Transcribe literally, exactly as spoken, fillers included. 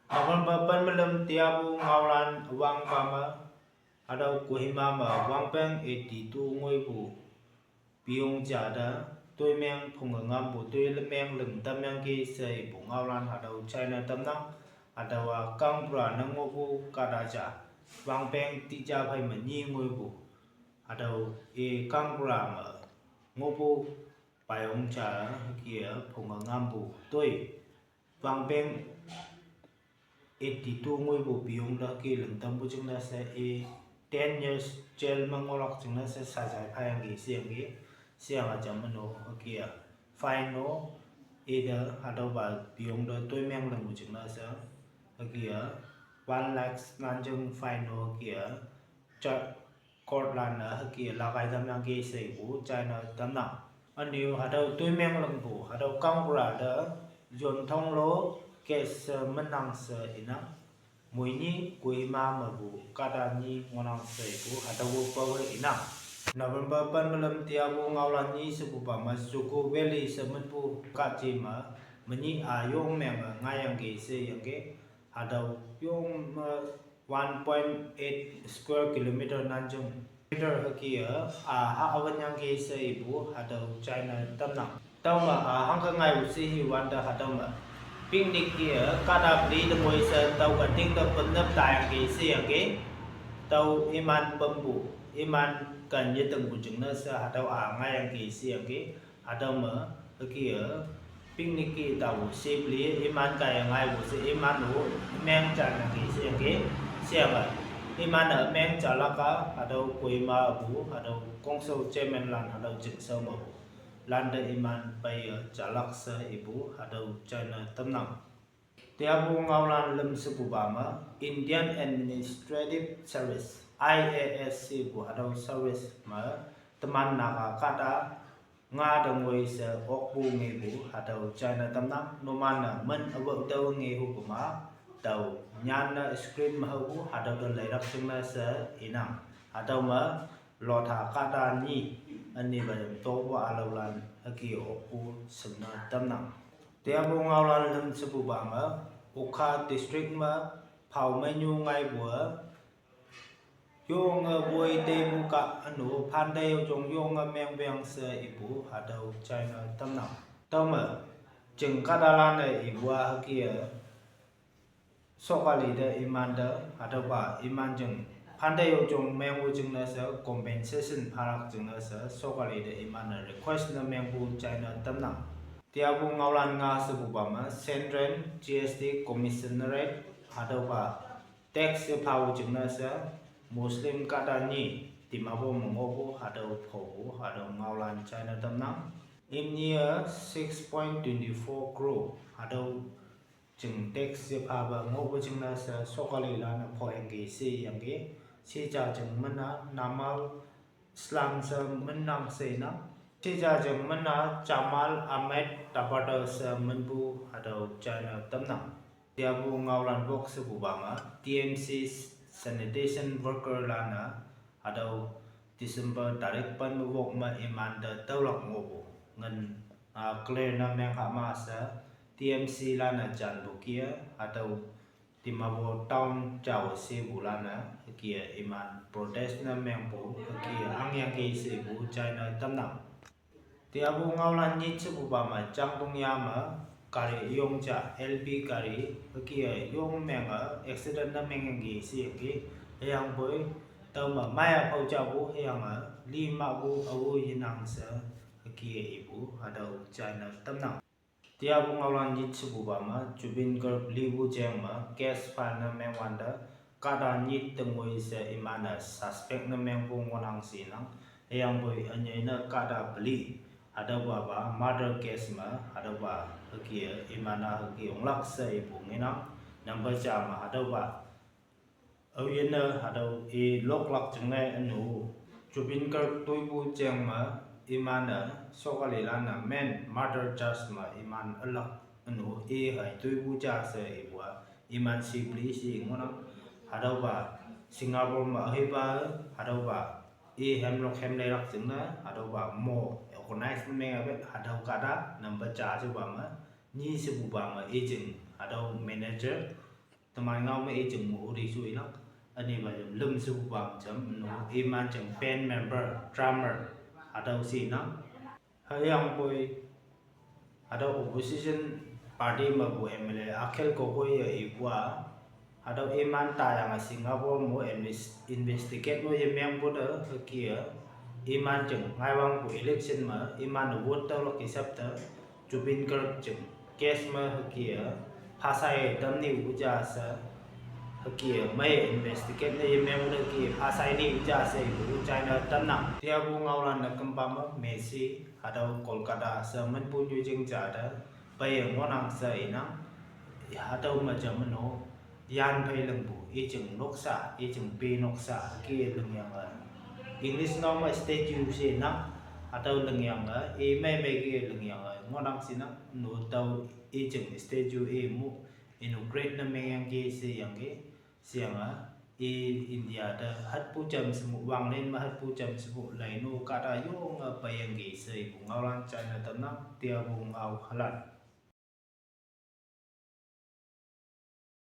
November pen melem tiapu ngaolan wangpa me, hatüo Kohima me wangpeng eighty-two ngoipu piyong ja te, toimeng phunge ngampu toi lemeng ling tamyangki she ipu ngaolan hatüo china tamnang. Hatüowa kangpura ne ngohpu kahta ja, wangpeng tija phei me nyi ngoipu, hatüo i kangpura me ngohpu payong ja, hüke phunge ngampu toi, wangpeng eighty-two ngoipu piyong te hüke ling tampu jingne she i ten years jail me ngohlak jingne she sajai phayangki sheyangki, sheyange jam meno hüke-a fine no, ite hatüopa piyong te toimeng lingpu jingne she hüke-a one lakhs nanjing fine no hüke-a ja court lan-e hüke lakai tamyangki she ipu china tamnang. Ünyu hatüo toimeng lingpu hatüo kangpura te Yonthonglo case she menang she inang. Moini Kohima mepu kahta nyi ngohnang she ipu hatüopu pawe inang. November pen melem tiapu ngaolan nyi shepupa me Juko Valley she minpu kahji me, menyih a yong menge ngaiyangki sheyangki, hatüo yong me one point eight square kilometer nanjing meter hüke-a, a ha awen yangki she ipu hatüo china tamnang. Tüome a hangke ngaipu she hiwante hatüo me picnic ke-a kahta peli te moi she tüoke ting te pemnap tayangki sheyangki, tüo iman pempu, iman ken yetingpu jingne she hatüo a ngaiyangki sheyangki, hatüo me hüke-a picnic ke taopu shepeli iman kaiye ngaipu she iman-o meng ja nangki sheyangki, sheyange iman-e meng jalak-a hatüo Kohima pu hatüo kongshao chairman lan hatüo chingshao mepu lante iman peiye jalak she ipu hatüo china tamnang. Tiapu ngaolan lüm shepupa me, Indian Administrative Service, I A S shepu hatüo service me, teman Naga kahta nga te ngoi she okpu ngepu hatüo china tamnang. Numan-e min awe tüo ngehu kema, tao nyanne screen me haopu hatüo te leilak jingne she inang. Hatüo me lotha kahta nyi, ünipa yam topu ülaolan hüke okpu shingne tamnang. Tiapu ngaolan lüm shepupa me, Wokha district me, phao meinyu ngaipu-a yonge woi teipu kah ünu phante yojong yonge mengpeng she ipu hatüo china tamnang. Tüome ching kahtalan-e ipu-a hüke-a sokali te imante hatüopa iman jing phante yojong mengpu jingne she compensation phalak jingne she sokali te iman-e request ne mengpu china tamnang. Tiapu ngaolan nga shepupa me, Central G S T Commissionerate hatüopa tax yephapu jingne she Muslim kahta nyi Dimapur me ngohpu hatüo phopu hatüo ngaolan china tamnang. Imni-e six point twenty-four crore hatüo jing tax yephapa ngohpu jingne she sokalilan-e phoyangki sheyangki. Shija jing mena Namal Islam she minnang she inang. Shija jing mena Jamal Ahmed Tabata she minpu hatüo china tamnang. Tiapu ngaolan wok shepupa me, T M C sanitation worker lan-e hatüo December tarik pen me wok me imante tüolak ngohpu ngin a clear ne mengha ma she, T M C lan-e janpu kih-e hatüo Dimapur town jao shepulan-e hüke-a iman protest ne mengpu hüke-a angyangki shepu china tamnang. Tiapu ngaolan nyit shepupa me, Changtongya me gari yong ja, L P gari hüke-a yong menge accident ne mengyangki sheyangki, hüyangpoi tüome maiya phao japu hüyange li mahpu ao yenang she hüke-a ipu hatüo china tamnang. Tiapu ngaolan nyit shepupa me, Zubeen Garg lipu jeng me case file ne mengwante, kahta nyit te ngoi she iman-e suspect ne mengpu ngohnang shenang. Hüyangpoi ünyei ne kahta peli, hatüopa pa murder case me hatüopa hüke-a iman-a hüke onglak she ipu ngenang. Number ja me hatüopa aoyinne hatüo i loklak jingne ünu, Zubeen Garg toipu jeng me iman-e sokalilan-e main murder charge me iman ülak ünu i hei toipu ja she ipu-a iman shipeli she ngohnang. Hatüopa Singapore me ahipa hatüopa i hemlok hemleilak jingne hatüopa mo organize ne mengyape hatüo kahta number ja shepupa me, nyi shepupa me i jing hatüo manager teman ngao me i jing mu uri su inang. Ani ba jam lem su bang jam no iman jing band member, drummer, hatüo she nang. Hüyangpoi, hatüo opposition party mepu M L A Akhil Gogoi ye ipu a, hatüo iman tayange Singapore mo inves-, investigate no yemengpu te hüke a, iman jing ngaiwangpu election me iman vote tüolak hisap te, Zubeen Garg jing case me hüke a, phasai tamni uja she, hüke a mei investigate ne yemeng te hüke phasai ni uja she ipu china tamnang. Tiapu ngaolan ne kümpa me Messi, hatüo Kolkata she minpu nyu jing ja te, peiye ngohnang she inang, hatüo me jam no, yan phei lingpu, i jing noksa, i jing pe noksa, hüke lingyange. English ngao me statue she nang, hatüo lingyange, i mei mei ke lingyange, ngohnang she nang, no tüo i jing statue i mu, inaugurate ne mengyangki sheyangki, sheyange, i India te hatpu jam shepu, wanglen me hatpu jam shepu, lai no kahta yonge peiyangki she ipu ngaolan china tamnang, tiapu ngao halan.